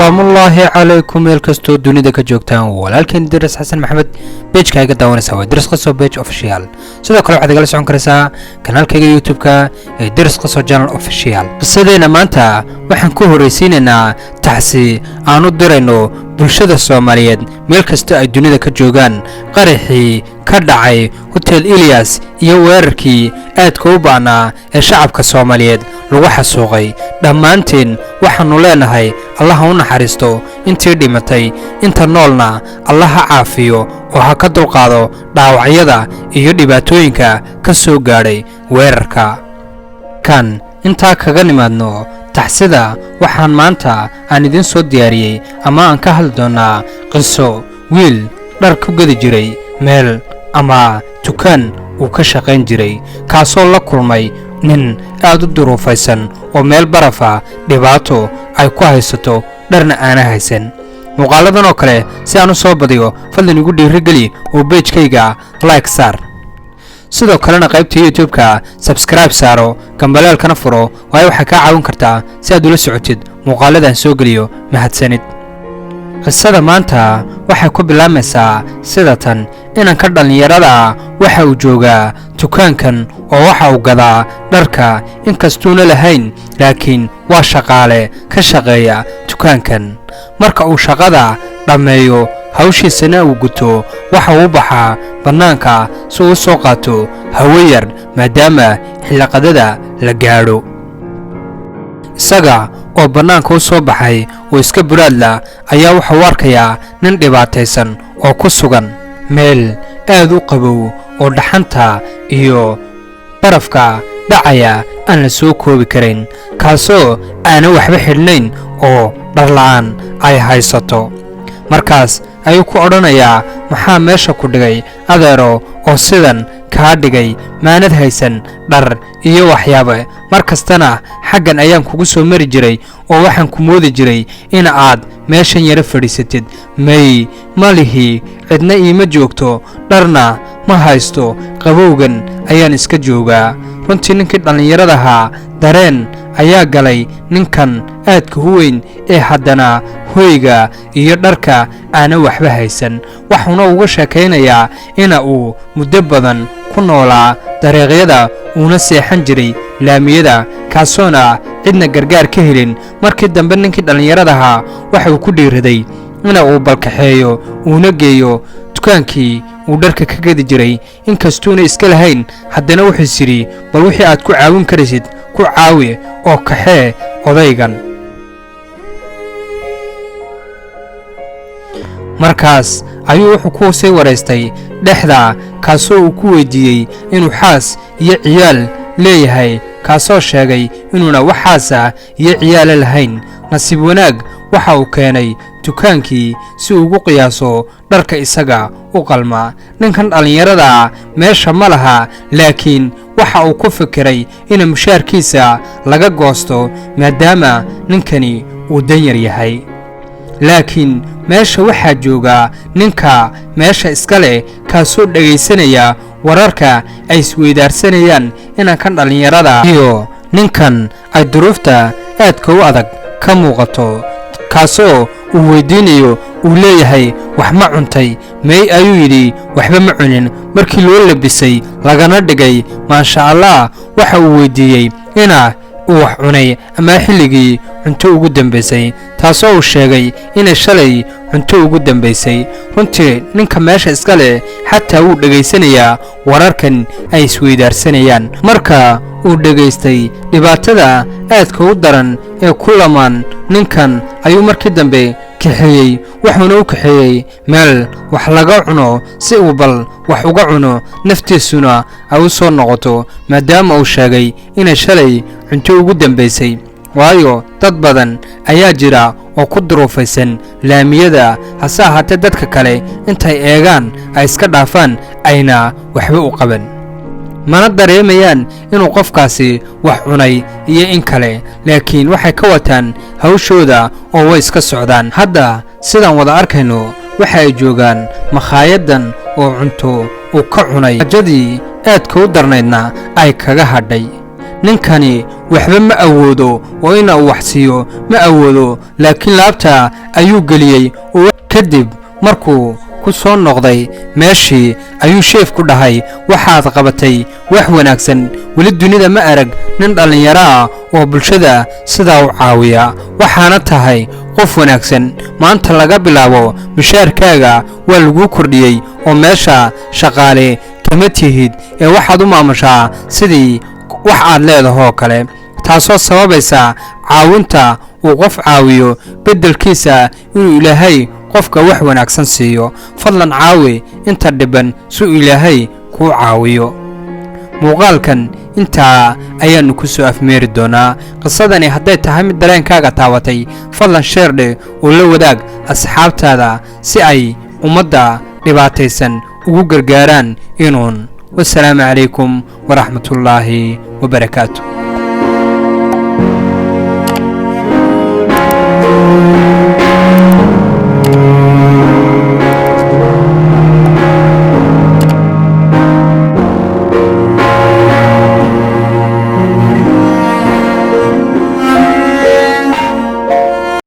Salaamullaahi calaykum, meel kastoo dunida ka joogtaan. Walaalkeen Diras Xasan Maxamed, page-ka iga daawanaysaa waa Diras Qaso Page Official. Sidoo kale waxaad igala socon karaysaa kanaalkayga YouTube-ka ee Diras Qaso Channel Official. Qisadeena maanta waxaan ku horraysiinaynaa tacsi aan u dirayno bulshada Soomaaliyeed meel kasta ay dunida ka joogaan, qaraxii ka dhacay Hotel Eliyas iyo weerarkii aadka u ba'naa ee shacabka Soomaaliyeed lagu xasuuqay. Dhammaanteen waxaannu leenahay, Allah ha u naxariisto intii dhimatay, inta noolna Allah ha caafiyo oo ha ka dulqaado dhaawacyada iyo dhibaatooyinka ka soo gaadhay weerarka. Kan intaa kaga nimaadno tacsida, waxaan maanta aan idiin soo diyaariyey ama aan ka hadli doonnaa qiso wiil dhar ku gadi jiray meel ama dukaan uu ka shaqayn jiray, kaasoo la kulmay nin aad u duruufaysan oo meel barafa dhibaato ay ku haysato, dharna aana haysan. Muuqaaladan oo kale si aan u soo badiyo, fadlan igu dhiirigeli oo page-kayga like saar, sidoo kalena qaybta YouTube-ka subscribe saaro, gambaleelkana furo, waayo waxay kaa caawin kartaa si aad ula socotid muuqaaladan soo geliyo. Mahadsanid. Qisada maanta waxay ku bilaabmaysaa sida tan: inanka dhallinyarada waxa uu joogaa dukaankan oo waxa uu gadaa dharka. Inkastuuna lahayn, laakiin waa shaqaale ka shaqeeya dukaankan. Marka uu shaqada dhammeeyo, hawshiisana uu guto, waxa uu baxaa bannaanka si uu u soo qaato hawo yar, maadaama xilliqadada la gaadho. Isaga oo bannaanka u soo baxay oo iska buraadla ayaa wuxuu u arkayaa nin dhibaataysan oo ku sugan meel aad u qabow oo dhaxanta iyo barafka dhacaya aan la soo koobi karayn, kaasoo aanan waxba xidhnayn oo dharla'aan ay haysato. Markaas ayuu ku odhanayaa: "Maxaa meesha ku dhigay, adeero, oo sidan kaa dhigay? Maanad haysan dhar iyo waxyaabe? Mar kastana xaggan ayaan kugu soo mari jiray oo waxaan ku moodi jiray in aad meeshan yara fadhiisatid." "May, ma lihi, cidna iima joogto, dharna ma haysto, qabowgan ayaan iska joogaa." Runtii ninkii dhallinyaradahaa dareen ayaa galay ninkan aadka u weyn ee haddana hoyga iyo dharka aanan waxba haysan. Waxuuna uga sheekaynayaa ina uu muddo badan ku noolaa dariiqyada, uuna seexan jiray laamiyada, kaasoona cidna gargaar ka helin. Markii dambe ninkii dhallinyaradahaa waxa uu ku dhiiraday ina uu balkaxeeyo, uuna geeyo dukaankii uu dharka ka gadi jiray. Inkastuuna iska lahayn, haddana wuxuus yidhi, bal wixii aad ku caawin karaysid ku caawi oo kaxee odaygan. Markaas ayuu wuxuu ku sii waraystay dhexda, kaasoo uu ku weydiiyey inuu xaas iyo ciyaal leeyahay, kaasoo sheegay inuuna wax xaasa iyo ciyaala lahayn. Nasiib wanaag, waxa uu keenay dukaankii si uu ugu qiyaaso dharka isaga u qalma. Ninkan dhallinyarada meesha ma laha, laakiin waxa uu ku fikiray in mushaarkiisa laga goosto, maadaama ninkani uu danyar yahay. Laakiin meesha waxaa joogaa ninka meesha iska leh, kaasoo dhegaysanaya wararka ay isweydaarsanayaan inankan dhallinyarada iyo ninkan ay duruufta aadka u adag ka muuqato, kaasoo uu weydiinayo, uu leeyahay: "Wax ma cuntay?" "May," ayuu yidhi, "waxba ma cunin." Markii loo labisay lagana dhigay maasha Allah, waxa uu weydiiyey ina uu wax cunay ama xilligii cunto ugu dambaysay, taasoo uu sheegay inay shalay cunto ugu dambaysay. Runtii ninka meesha iska leh xataa wuu dhegaysanayaa wararkan ay isweydaarsanayaan. Marka uu dhegaystay dhibaatada aadka u daran ee ku lamaan ninkan, ayuu markii dambe kaxeeyey, wuxuuna u kaxeeyey meel wax laga cuno si uu bal wax uga cuno, naftiisuna ay u soo noqoto, maadaama uu sheegay inay shalay cunto ugu dambaysay. Waayo dad badan ayaa jira oo ku duruufaysan laamiyada, hase ahaatee dadka kale intay eegaan ay iska dhaafaan, ayna waxba u qaban, mana dareemayaan inuu qofkaasi wax cunay iyo in kale, laakiin waxay ka wataan hawshooda oo way iska socdaan. Hadda sidaan wada arkayno, waxa ay joogaan makhaayaddan oo cunto uu ka cunay, rajadii aadka u darnaydna ay kaga hadhay. Ninkani waxba ma awoodo oo ina uu wax siiyo ma awoodo, laakiin laabta ayuu geliyey. Oo kadib markuu ku soo noqday meeshii ayuu chief-ku dhahay: "Waxaad qabatay wax wanaagsan. Weli dunida ma arag nin dhallinyaro ah oo bulshada sidaa u caawiya. Waxaana tahay qof wanaagsan. Maanta laga bilaabo mushaarkaaga waa laguu kordhiyey, oo meesha shaqaale kama tihid ee waxaad u maamushaa sidii wax aad leedahoo kale." Taasoo sababaysa caawinta uu qof caawiyo beddelkiisa inuu Ilaahay qofka wax wanaagsan siiyo. Fadlan caawi inta dhibban si uu Ilaahay kuu caawiyo. Muuqaalkan intaa ayaannu ku soo afmeeri doonaa. Qisadani hadday tahay mid dareenkaaga taabatay, fadlan share dheh oo la wadaag asxaabtaada si ay ummadda dhibaataysan ugu gargaaraan inuun. Wasalaamu calaykum waraxmatullaahi wabarakaatu.